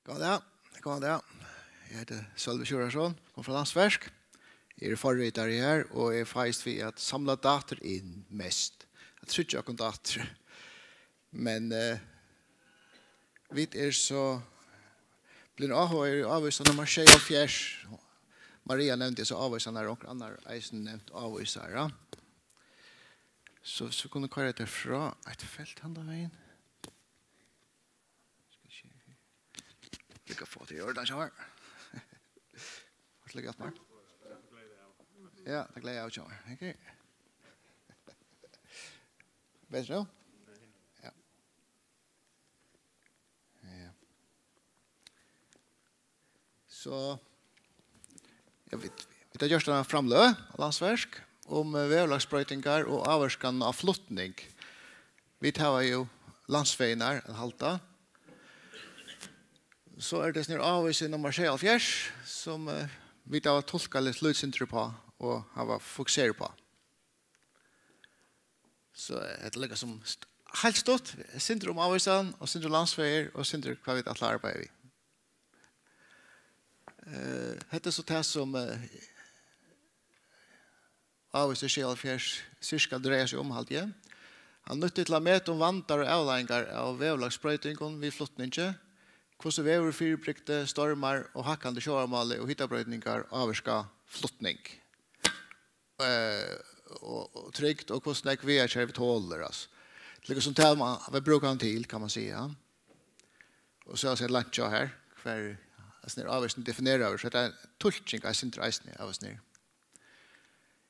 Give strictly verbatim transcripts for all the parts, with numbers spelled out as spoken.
Góðan dag. Góðan dag. Eg heiti Sølvi Sjúrðarson, kom frá Landsverk. Eg eri forritari her, og eg fæist við at samla datir inn mest. At tryggja okkum datir. Men, eh, vit eru so blivin áhugaðir í ávísan nummar sjeyoghálvfjerðs. Maria nevndi so ávísan, har onkur annar eisini nevnt ávísar, ja. So, so kunnu koyra tær frá eitt felt handan vegin. Skal sjá. Líka fáa tað í ordan, sjá her. Vart líka aftur. Ja, tað gleði eg av, sjá her. Ok. Betur nú? Ja. Ja. So, ja, vit, vit hava gjørt eina framløgu á Landsverk um, eh, veðurlagsbroytingar og ávirkan á flutning. Vit hava jú landsvegirnar at halda. So er tað snir ávísi nummar sjeyoghálvfjerðs, sum, eh, vit hava tulkað litt lítið sindur uppá og hava fokuserað uppá. So, eh, hetta er líka sum st-, heilt stutt, sindur um ávísan og sindur um landsvegir og sindur hvat vit ætla at arbeiða við. Eh, hetta er so tað sum, eh, ávísi sjeyoghálvfjerðs sirka dreiar seg um, haldi eg. Hann nýttir til at meta um vandar og avleiðingar av veðurlagsbroytingum við flutningi, hvussu veður fyribrigdi, stormar og hækkandi sjóvarmáli og hitabroytingar ávirka flutning, eh, og, og trygd, og hvussu nógv vegakervið tolir, altso. Tað er líka sum tað man, vit brúka hann til, kann man siga. Og so er langt hjá her, hvar, altso, er ávísin defineraður, so tað er tulking av sindur eisini, av og snir.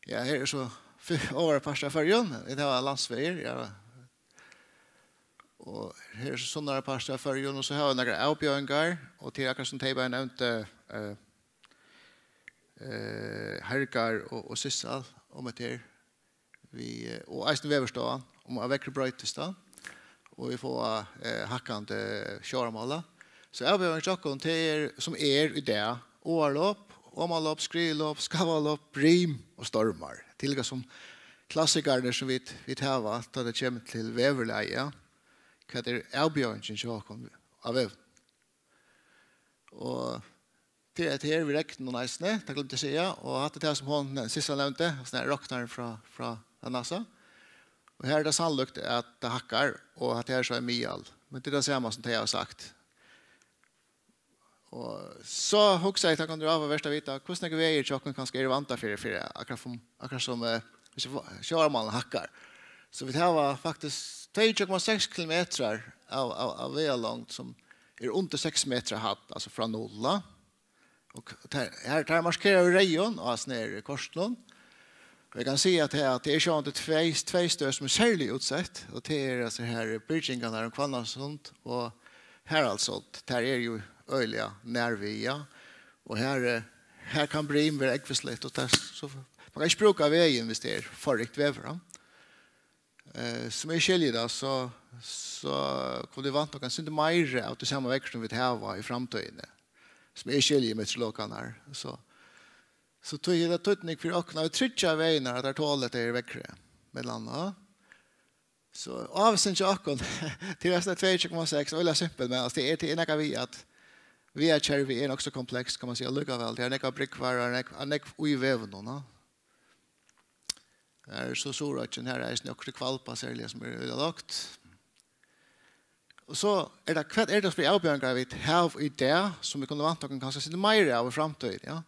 Ja, her er so fy-, ovaru partur av Føroyum, vit hava landsvegir, ja. Og her er so sunnara partur av Føroyum, og so hava vit nakrar avbjóðingar, og til akkurát sum tey bæði nevndu, eh, eh, Hergar og, og Sissal, um at her, við, eh, og eisini Veðurstovan, um at veðrið broytist tá, og vit fáa, eh, hækkandi sjóvarmála. So avbjóðingin hjá okkum, tað er, sum er í dag, áarlop, omanlop, skriðulop, skáalop, brim og stormar. Tað er líka sum klassikararnir sum vit, vit hava, tá tað kemur til veðurlagið, ja. Hvat er avbjóðingin hjá okkum á veg? Og tað er, tað er við regninum eisini, tað gloymdi eg at siga, og hatta er tað sum hon, Sissal, nevndi, altso, her er roknarin frá, frá NASA. Og her er tað sannlíkt at tað hækkar, og at tað er so ein miðal. Men tað er tað sama sum tey hava sagt. Og so hugsaði eg, tað kundi vera áhugavert at vita, hvussu nógvir vegir hjá okkum kanska eru í vanda fyri, fyri akkurát sum, akkurát sum, eh, hvis sjóvarmálin hækkar. So vit hava faktiskt tvey komma seks kilometrar av, av, av vegalongd sum er undir seks metrar hædd, altso frá null, ja. Og tær, her, tær markera við reyðum á snær kortinum. Og eg kann siga at her, at tað er sjálvandi tvey, tvey støð sum er serliga útsett, og tað er, altso, her byrgingarnar um Hvannasund og Haraldssund, tær eru jú øgiliga nær við, ja. Og her, eh, her kann brim vera ógvusligt, og tað, so, man kann ikki brúka vegin, hvis tað er for ringt veður, ja. Eh, sum eg skilji tað, so, so kunnu vit vænta okkum eitt sindur meira av tí sama veðri sum vit hava í framtíðini, sum eg skilji meteorologarnar. So, so tí hevur tað týdning fyri okkum, at vit tryggja vegirnar, at teir tola hetta her veðrið, millum annað. So ávísin hjá okkum, til restina tvey komma seks, øgiliga simpul, men, altso, tað er, tað er nakað við, at vegakervið er nokk so komplekst, kann man siga, allíkavæl. Tað er nógvar brúgvar, og nógv, nógv í vegunum, ja. Her er so Suðuroyggin, her er eisini okkurt í Hvalba serliga, sum er øgiliga lágt. Og so er tað, hvat er tað fyri avbjóðingar vit hava í dag, sum vit kunnu vænta okkum kanska eitt sindur meira av í framtíðini, ja?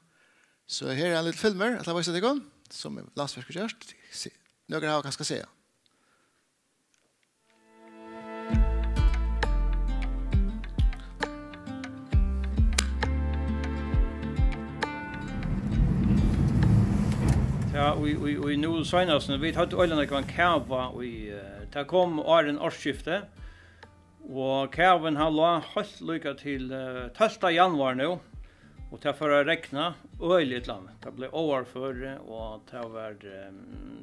So her er ein lítil filmur, eg ætli at vísa tykkum, sum Landsverk hevur gjørt. Se, nøkur hava kanska sæð. Ja, í, í, í nú seinast, vit høvdu øgiliga nógvan kava í, eh, tað kom áðrenn ársskiftið, og kavin, hann lá heilt líka til, eh, tólvta januar nú, og tað fór at regna øgiliga illa. Tað bleiv óvárføri, og tað var, eh,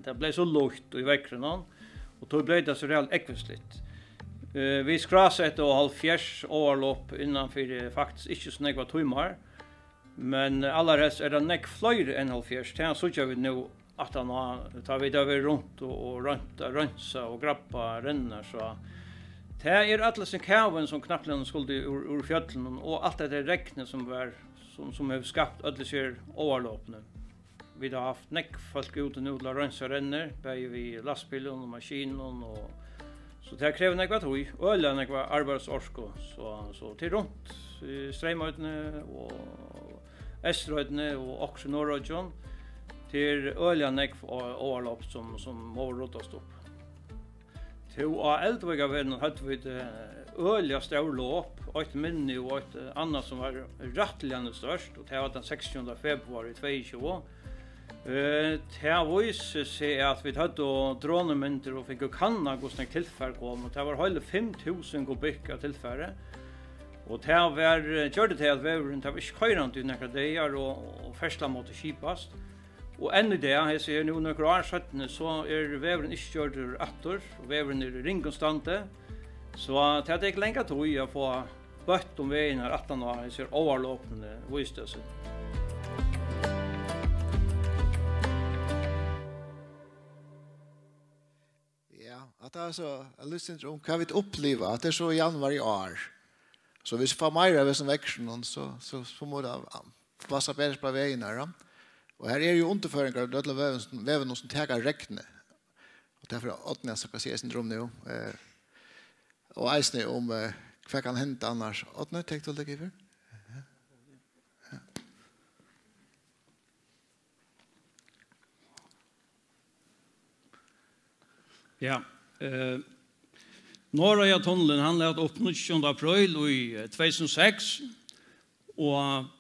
tað bleiv so lýtt í veðrinum, og tó bleiv tað so reelt ógvusligt. Eh, vit skrásettu hálvfjerðs áarlop innan fyri faktiskt ikki so nógvar tímar, men allarhelst er tað nógv fleiri enn hálvfjerðs, tað síggja vit nú aftaná, tá vit hava verið runt og, og roynt at reinsa og grabba renninar, so Tað er allur hesin kavin, sum knappliga skuldi úr, úr fjøllunum, og alt hetta regnið, sum var, sum, sum hevur skapt øll hesi her áarlopini. Vit hava havt nógv fólk úti nú til at reinsa rennur, bæði við lastbilum og maskinum, og, so tað krevur nógva tíð, øgiliga nógva arbeiðsorku, so, so tað er runt í Streymoynni og Eysturoynni og okkurt í Norðuroyggjum. Tað er øgiliga nógv á-, áarlop, sum, sum má ruddast upp. Tú, á Eldvíkarvegnum høvdu vit, eh, øgiliga stór lop, eitt minni og eitt, eh, annað sum var rættiliga stórt, og tað var tann seksogtjúgunda februar í tveyogtjúgu. Eh, tað vísir seg, at vit høvdu dronumyndir og fingu kannað, hvussu nógv tilfar kom, og tað var heili fimm túsund kubikk av tilfari. Og tað var, eh, gjørdi tað, at vegurin, tað var ikki koyrandi í nakrar dagar, og, og ferðslan mátti skipast. Og enn í dag, hesi her nú nøkur ár seinni, so er vegurin ikki gjørdur aftur, og vegurin er í ringum standi. So tað tekur langa tíð at fáa bøtt um vegirnar aftan á hesi her áarlopini, vísti tað seg. Ja, at tað er so, at lýsa um hvat vit uppliva, at tað er so í januar í ár. So hvis vit fáa meira av hesum veðrinum, so, so, so má tað, um, passa betri upp á vegirnar, ja. Og her eru jú undirføringar av øllum vegunum, vegunum sum taka regnið. Og tað fer Árni at siga eitt sindur um nú. Eh, og eisini um, eh, hvat kann henda annars. Árni, tekur tú tað yvir? Ja, eh, Norðoyatunnilin, hann læt upp níggjunda apríl í, eh, tvey túsund og seks, og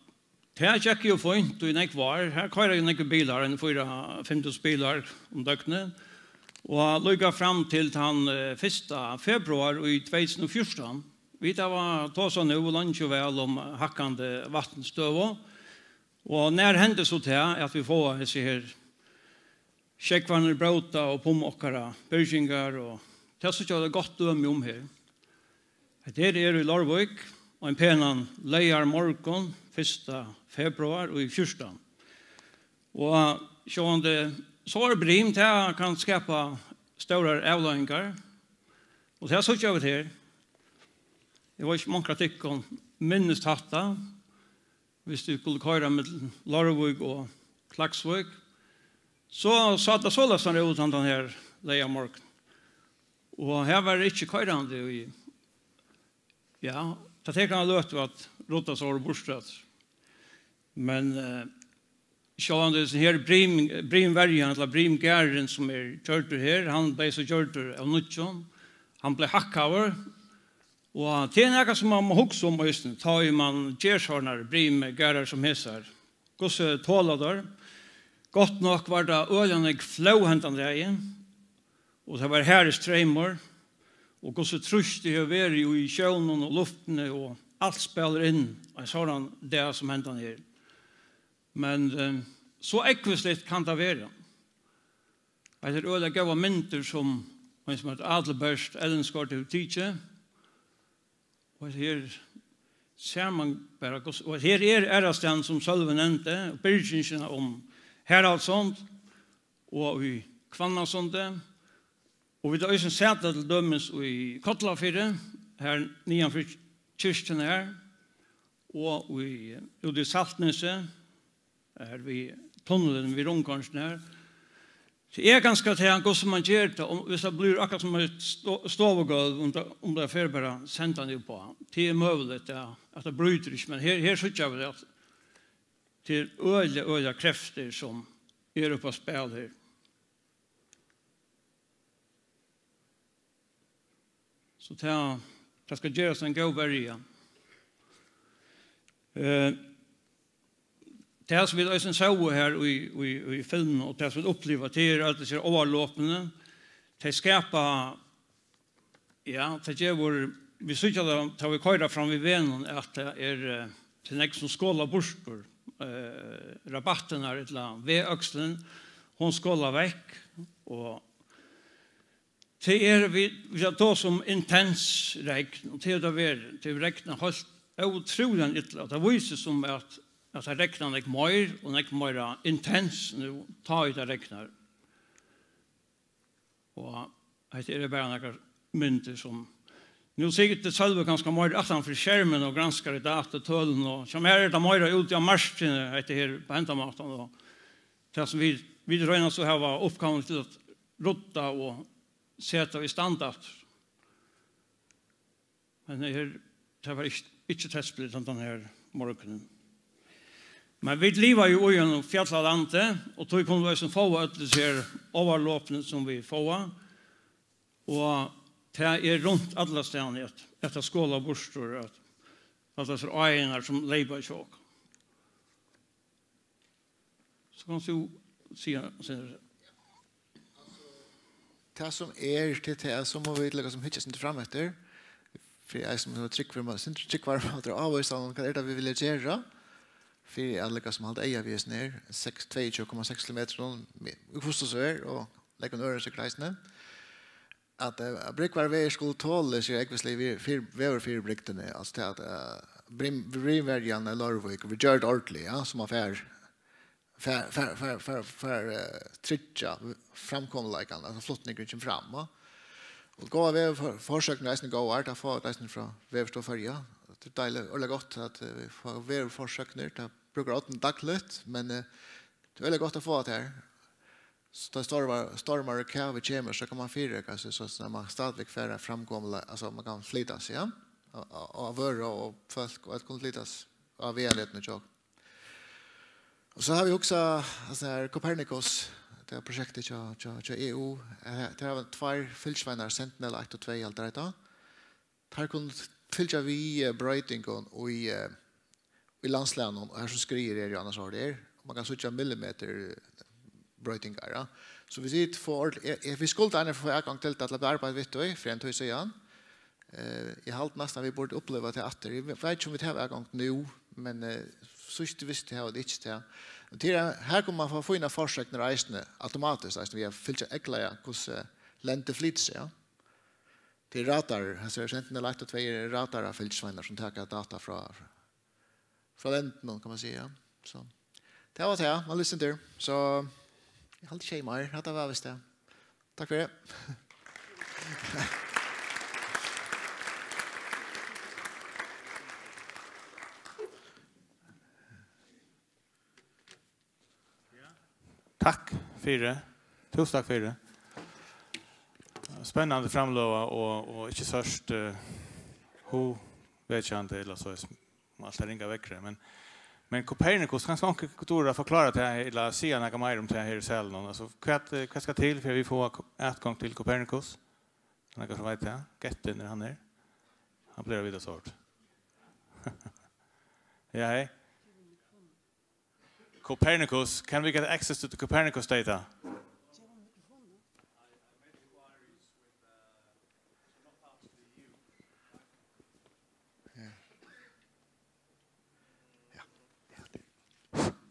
tað gekk jú fínt í nógv ár. Her koyra jú nógvir bilar, ein fýra, fimm túsund bilar um døgnið, og líka fram til tann, eh, fyrsta februar í tvey túsund og fjúrtan. Vit hava tosað nú leingi og væl um hækkandi vatnstøðu, og nær hendir so tað, at vit fáa hesi her sjógvarnir bróta upp um okkara byrgingar, og tað síggja vit eitt gott dømi um her. Hetta her er í Leirvík, ein penan leygarmorgun, fyrsta februar í fjúrtan. Og sjálvandi, so er brim, tað kann skapa stórar avleiðingar, og tað síggja vit her. Eg veit ikki, um onkur av tykkum minnist hatta, hvis tú skuldi koyra millum Leirvík og Klaksvík, so sá tað soleiðis út handan her leygarmorgun. Og her var ikki koyrandi í, ja, tað tekur eina løtu at rudda so burtur aftur. Men, eh, sjálvandi hesin her brim-, brimverjan, ella brimgarðurin, sum er gjørdur her, hann bleiv so gjørdur av nýggjum. Hann bleiv hakkaður, og tað er nakað, sum mann má hugsa um eisini, tá ið mann ger sovorðnar brimgarðar sum hesar. Hvussu tola teir? Gott nokk var tað øgiliga nógv flóð hendan dagin, og tað var harður streymur, og hvussu trýst tað hevur verið í sjónum og luftini, og alt spælir inn ein sovorðnan dag sum hendan her. Men, eh, so ógvusligt kann tað vera. Hetta er øgiliga góðar myndir, sum ein, sum eitur Adalbert Ellingsgaard, hevur tikið. Og her sær mann bara, hvussu, og her er aðrastaðni, sum Sølvi nevndi, byrgingin um Haraldssund og í Hvannasundi. Og vit hava eisini sæð tað til dømis í Kollafirði, her niðan fyri kirkjuna her, og í, úti í Saltnesi, her við tunnilin við rundkoyringini her. So er kanska tað, hvussu mann ger tað, um, hvis tað blívur akkurát sum eitt sto-, stovugólv, um tað, um tað fer bara sendandi uppá. Tað er møguligt, ja, at tað brýtur ikki, men her, her síggja vit at tað er øgiliga, øgiliga kreftir, sum eru upp á spæl her. So tað, tað skal gerast ein góð verja. Eh, tað, sum vit eisini sóu her í, í, í filminum, og tað, sum vit uppliva, tað er, at hesi áarlopini, tey skapa, ja, tað gevur, vit síggja tað, tá vit koyra fram við vegnum, at tað er, eh, tað er nógv, sum skolar burtur, eh, rabattirnar, ella vegøkslin, hon skolar vekk, og tað er, vit, vit hava tosað um intens regn, og tað er tað verið. Tað hevur regnað heilt ótrúliga illa, og tað vísir sum at, at tað regnar nógv meir og nógv meira intens nú, tá ið tað regnar. Og hetta eru bara nakrar myndir, sum Nú situr Sølvi kanska meira aftan fyri skermin og granskar í data og tølini, og hjá mær er tað meira úti á markini, hetta her, á hendan mátan, og tað sum vit, vit royna so at hava uppgávuna til at rudda og seta í stand aftur. Men her, tað var ikki, ikki testspil, tann, tann her morgunin. Men vit liva jú í einum fjallalandi, og tí kunnu vit eisini fáa øll hesi her overlopini, sum vit fáa. Og tað er runt allastaðni at, at tað skolar burtur, at allar hesar áirnar sum leypa hjá okkum. So kanst tú siga, siga. Tað sum er, til tað, so má vit líka sum hyggja sindur fram eftir. Fyri eg sum er trygg fyri meg, sindur trygg fyri meg, at ávísa honum, hvat er tað, vit vilja gera? Fyri at líka sum halda eyga við hesum her, seks, tveyogtjúgu komma seks kilometrum, hvussu so er, og legga ein øving í kreisini. At, eh, at brúgva vegir skulu tola seg ógvusliga fyri, fyri, veðurfyribrigdini, altso til at, eh, brim-, brimverjan í Leirvík, vit gera tað ordiliga, ja, so man fær, fær, fær, fær, fær, fær eh, tryggja framkomlileikan, altso flutningurin kemur fram, ja. Og góðar veðurforsøgnir eru eisini góðar, tað fáa vit eisini frá Veðurstovu Føroya. Tað er deiligt, ordiliga gott at, eh, vit fáa veðurforsøgnir, tað brúkar Árni dagligt, men, eh, tað er ordiliga gott at fáa tað her. So tá stormar, stormar og kavi kemur, so kann man fyrireika seg, so at man stadigvæk fær framkomula, altso man kann flyta seg, ja? Og, og, og vørur og fólk, og alt kunnu flytast á veganetinum hjá okkum. Og so hava vit hugsað, altso her Copernicus, tað er prosjektið hjá, hjá, hjá E U, eh, tað hava tveir fylgisveinar, Sentinel eitt og tvey, alt tað. Teir kunnu fylgja við, eh, broytingum í, eh, í landslagnum, og her sum skriður er, jú, annars var tað er. Man kann síggja millimetur, eh, broytingar, ja. So vit sit for, eh, eh, vit skuldu eisini fáa atgang til tað, til at arbeiða við tí, fyri ein tíð síðan. Eh, eg haldi næstan, vit burdu uppliva tað aftur. Eg veit ikki, um vit hava atgang nú, men, eh, síðst eg visti, hava vit ikki tað. Og til, her kunnu man fáa fínar forsagnir eisini, automatiskt, eisini, við at fylgja eygleiða, hvussu lendið flytur seg, ja. Tað er radar, altso Sentinel eitt og tvey er radarfylgisveinar sum taka data frá, frá lendinum, kann man siga. So, tað var tað, man listen til. So, eg haldi ikki meir, hatta var vist tað. Takk fyri. Takk fyri. Túsund takk fyri. Spennandi framløga og, og ikki síðst, eh, hugvekjandi, ella so, um alt tað ringa veðrið. Men, men Copernicus, kanska onkur dugir at forklára tað, ella siga nakað meira um tað her í salinum. Altso, hvat, eh, hvat skal til fyri at vit fáa ko-, atgongd til Copernicus? Nakar sum veit tað? Gettin, er hann her? Hann plagar at vita sort. Ja, hei. Copernicus, can we get access to the Copernicus data?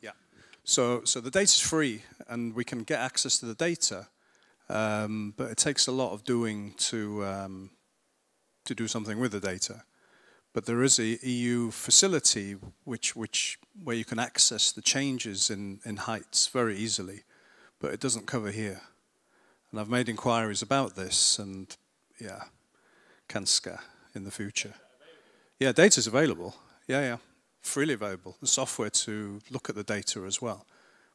Yeah. So, so the data is free, and we can get access to the data, um, but it takes a lot of doing to um, to do something with the data. But there is a E U facility which, which, where you can access the changes in, in heights very easily, but it doesn't cover here. And I've made inquiries about this, and yeah, kanska in the future. Yeah, data's available. Yeah, yeah, freely available. The software to look at the data as well,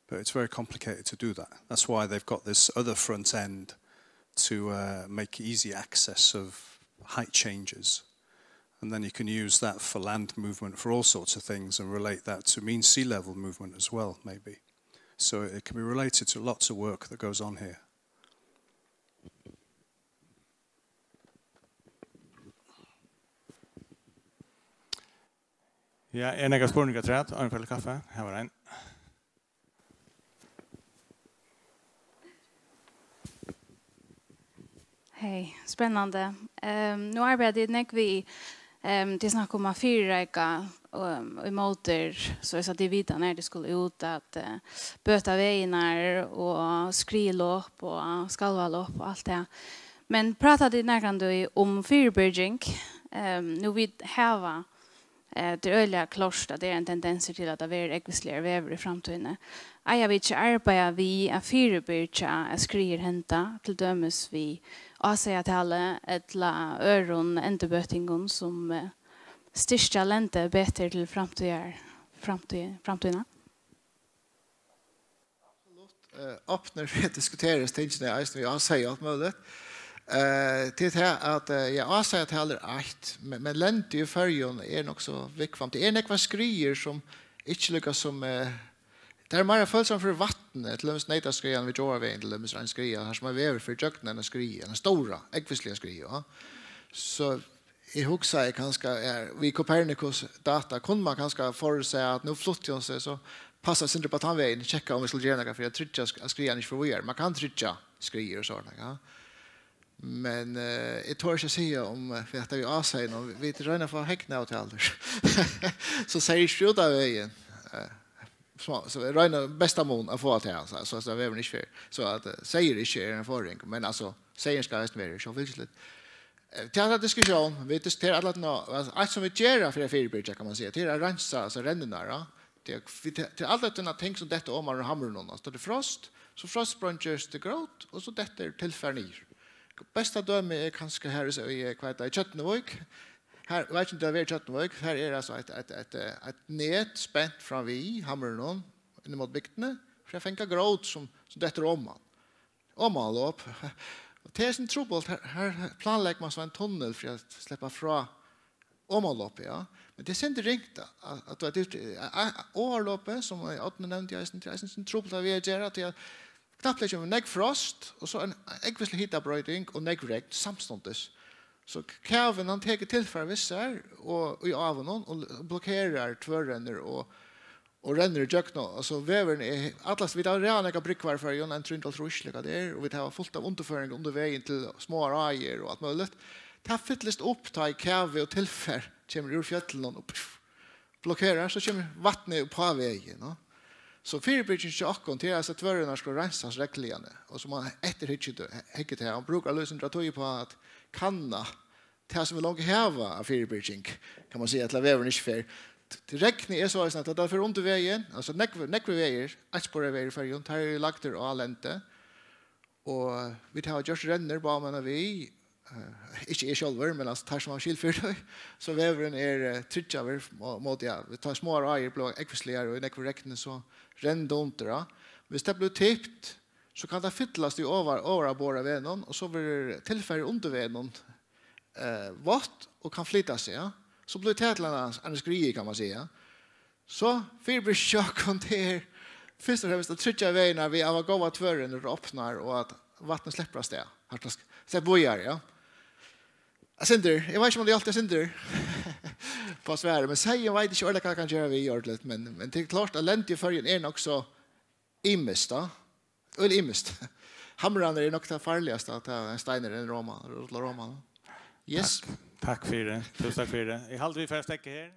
but it's very complicated to do that. That's why they've got this other front end to uh, make easy access of height changes. And then you can use that for land movement, for all sorts of things, and relate that to mean sea level movement as well, maybe. So it can be related to lots of work that goes on here. Ja, eru nakrar spurningar afturat? Ein fyri kaffi? Her var ein. Hey, spennandi. Um, nú arbeiða tit nógv við, um, tit snakka um at fyrireika, um, í móti, so at tit vita nær tit skulu út at, uh, bøta vegirnar og skriðlop og skalvalop og alt tað. Men práta tit nakrantíð um fyribyrging? Um, nú vit hava Eh, tað er øgiliga klárt, at tað er ein tendensur til, at tað verður ógvusliga veður í framtíðini. Eiga vit ikki at arbeiða við at fyribyrgja, at skriður henda, til dømis við ásagatali ella øðrum endurbøtingum, sum, eh, styrkja lendið betur til framtíðar, framtíð, framtíðina? Absolutt. Eh, opnir fyri at diskutera tingini eisini við ásaga og alt møguligt. Eh, til tað at, eh, ja, ásagatali er eitt, men, men lendið í Føroyum er nokk so viðkvæmt. Tað er nógvar skriður sum ikki líka sum, eh, tað er meira følsamt fyri vatni, til dømis Neytaskriðan við Gjáarvegin, til dømis ein skriða, har sum ein vegur fer gjøgnum eina skriðu, eina stóra, ógvusliga skriðu, ja. So eg hugsaði kanska, ja, við Copernicus data kunnu man kanska forutsæð at nú flutti hon seg, so passar sindur upp á tann vegin, tjekka um vit skulu gera nakað fyri at tryggja sk-, at skriðan ikki fer víðari. Man kann tryggja skriður og sovorðið, ja. Men, eh, eg tori ikki at siga um, eh, fyri at tað við ásagan, og vit royna at fáa hegnaavtalur. So seyður ikki út á vegin. Eh, so, so vit royna besta mun at fáa tað, so, so, so vegurin ikki fer. So at, eh, seyður ikki er ein forðing, men altso, seyðurin skal eisini vera sjálvfylgisligur. Eh, til hasa diskussión, vit diskutera alla tíðina, altso, eitt sum vit gera fyri at fyribyrgja, kann man siga, til at reinsa, altso, rennurnar, ja. Til, vit, til alla tíðina ting sum detta oman úr hamrinum, altso, tá tað er frost, so frostspreingist grót, og so dettur tilfar niður. Besta dømi er kanska her í, í, hvat er tað, í Tjørnuvík. Her, eg veit ikki um tað er í Tjørnuvík, her er altso eitt, eitt, eitt, eh, eitt net spent fram við hamrinum, inn móti bygdini, fyri at fanga grót sum, sum dettur oman. Omanlop. Og tað er so trupult, her, her planleggur man so ein tunnil fyri at sleppa frá omanlopi, ja. Men tað er sindur ringt, at, at, at, at, at ovarlopi, sum Árni nevndi eisini, tað er eisini sindur trupult at vit gera, tí at knappliga kemur nógv frost, og so ein ógvuslig hitabroyting og nógv regn samstundis. So kavin, hann tekur tilfar við sær og í áunum og l-, blokkerar tvørrennur og, og rennur ígjøgnum. Altso, vegurin er, allastaðni, vit hava ræðuliga nógvar brúgvar í Føroyum, ein trý hundrað og hálvtrýss, líka tað er, og vit hava fult av undirføringum undir vegin til smáar áir og alt møguligt. Tað fyllist upp, tá ið kavi og tilfar kemur úr fjøllunum og, puff, blokkerar, so kemur vatnið upp á vegin, no? So fyribyrgingin hjá okkum, tað er, altso, at tvørrennurnar skulu reinsast regluliga, og so man eftirhyggja tað, hyggja tað, og brúka líka sindur av tíð upp á at kanna tað, sum vit longu hava av fyribyrging, kann man siga, til at vegurin ikki fer. T-, regnið er soleiðis, at tað fer undir vegin, altso, nógv-, nógvir vegir, eittsporaðir vegir í Føroyum, teir eru lagdir á lendi, og vit hava gjørt rennur báðumegin við, eh, ikki eg sjálvur, men, altso, teir sum hava skil fyri tí, so vegurin er, eh, tryggjaður mó-, móti, ja, tá smáar áir blíva ógvusligar og í nógvum regni, so rennur tað undir, ja. Viss tað blívur tipt, so kann tað fyllast í ovar-, ovara borð av vegnum, og so verður tilfarið undir vegnum, eh, vátt og kann flyta seg, ja. So blívur tað til eina, eina skriðu, kann man siga. So fyribyrgingin hjá okkum, tað er fyrst og fremst at tryggja vegirnar við at hava góðar tvørrennur opnar og at vatnið sleppur avstað. Har tað sk-, sleppur víðari, ja. Eitt sindur, eg veit ikki, um tað er alt, eitt sindur, upp á svarið, men seyðurin veit eg ikki ordiliga hvat eg kann gera við, ordiliga, men, men tað er klárt, at lendið í Føroyum er nokk so ymiskt, tá. Øgiliga ymiskt. Hamrarnir eru nokk tað farligasta, at tað er ein steinur, ein roma, rullar roma. Yes. Takk. Takk fyri. Túsund takk fyri. Eg haldi, vit fara at steðga her.